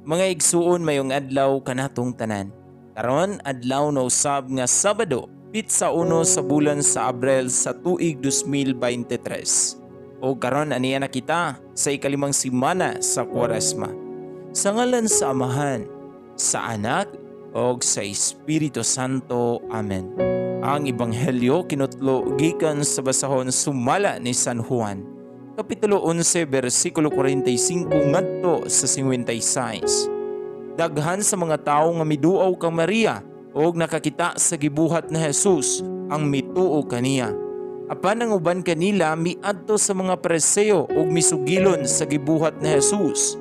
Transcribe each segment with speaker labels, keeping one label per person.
Speaker 1: Mga igsuon, mayong adlaw kanatong tanan. Karon adlaw na usab nga Sabado, pitsa 1 sa bulan sa Abril sa tuig 2023. O karon aniya na kita sa ikalimang simana sa Kuwaresma. Sa ngalan sa Amahan, sa Anak, og sa Espiritu Santo. Amen. Ang Ebanghelyo kinutlo gikan sa basahon sumala ni San Juan, Kapitulo 11, versikulo 45 ngadto sa 56. Daghan sa mga tawo nga miduaw kang Maria og nakakita sa gibuhat ni Jesus ang mituo kaniya. Apan ang uban kanila miadto sa mga Pariseo ug misugilon sa gibuhat ni Jesus.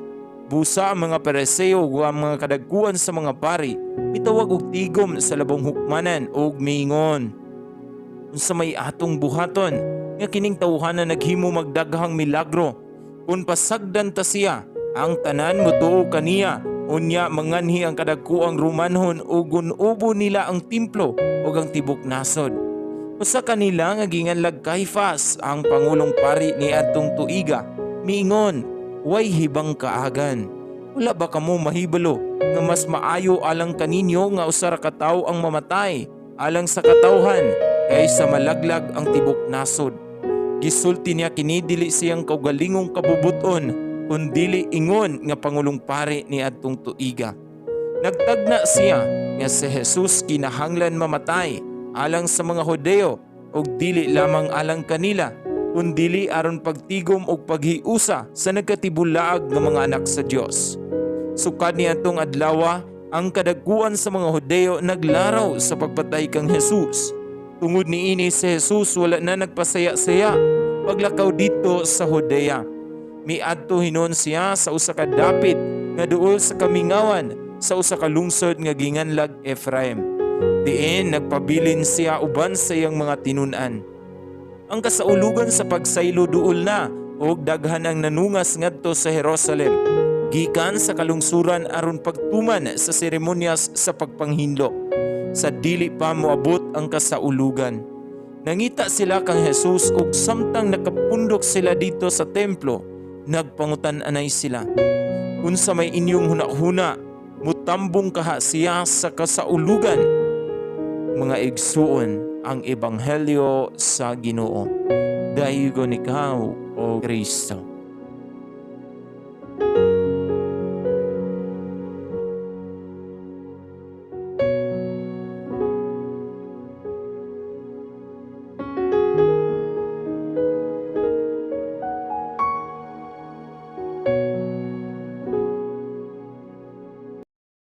Speaker 1: Busa ang mga Pariseo ug ang mga kadagkuan sa mga pari mitawag og tigom sa labong hukmanan ug miingon, "Unsa may atong buhaton nga kining tawhana naghimo magdaghang milagro? Kung pasagdan ta siya, ang tanan motuo kaniya, unya manganhi ang kadagkuang Romanhon ug ubo nila ang templo ug ang tibok nasod." Usa kanila nga ginganlag Kaifas, ang pangulong pari ni adtong tuiga, miingon, "Way hibang kaagan. Wala ba kamo mahibalo nga mas maayo alang kaninyo nga usa ra ka tawo ang mamatay alang sa katawhan kaysa malaglag ang tibok nasod?" Gisulti niya kini dili siyang kaugalingong kabubuton, kundili ingon nga pangulong pari ni adtong tuiga. Nagtagna siya nga si Jesus kinahanglan mamatay alang sa mga Hudeo ug dili lamang alang kanila, kundili aron pagtigom og paghiusa sa nagkatibulaag nga mga anak sa Dios. Sukad ni atong adlawa, ang kadagkuan sa mga Hudeo naglaraw sa pagpatay kang Jesus. Tungod niini, si Jesus wala na nagpasaya-saya paglakaw dito sa Judea. Miadto hinon siya sa usa ka dapit nga duol sa kamingawan, sa usa ka lungsod nga ginganlag Ephraim. Diin nagpabilin siya uban sa iyang mga tinun-an. Ang kasaulugan sa pagsaylo duol na ug daghan ang nanungas ngadto sa Jerusalem gikan sa kalungsuran aron pagtuman sa seremonyas sa pagpanghinlo. Sa dili pa moabot ang kasaulugan, nangita sila kang Jesus ug samtang nakapundok sila dito sa templo, nagpangutan-anay sila, "Unsa may inyong hunahuna? Mutambong kaha siya sa kasaulugan?" Mga igsuon, ang ebanghelyo sa Ginoo. Daygon ikaw, O Kristo.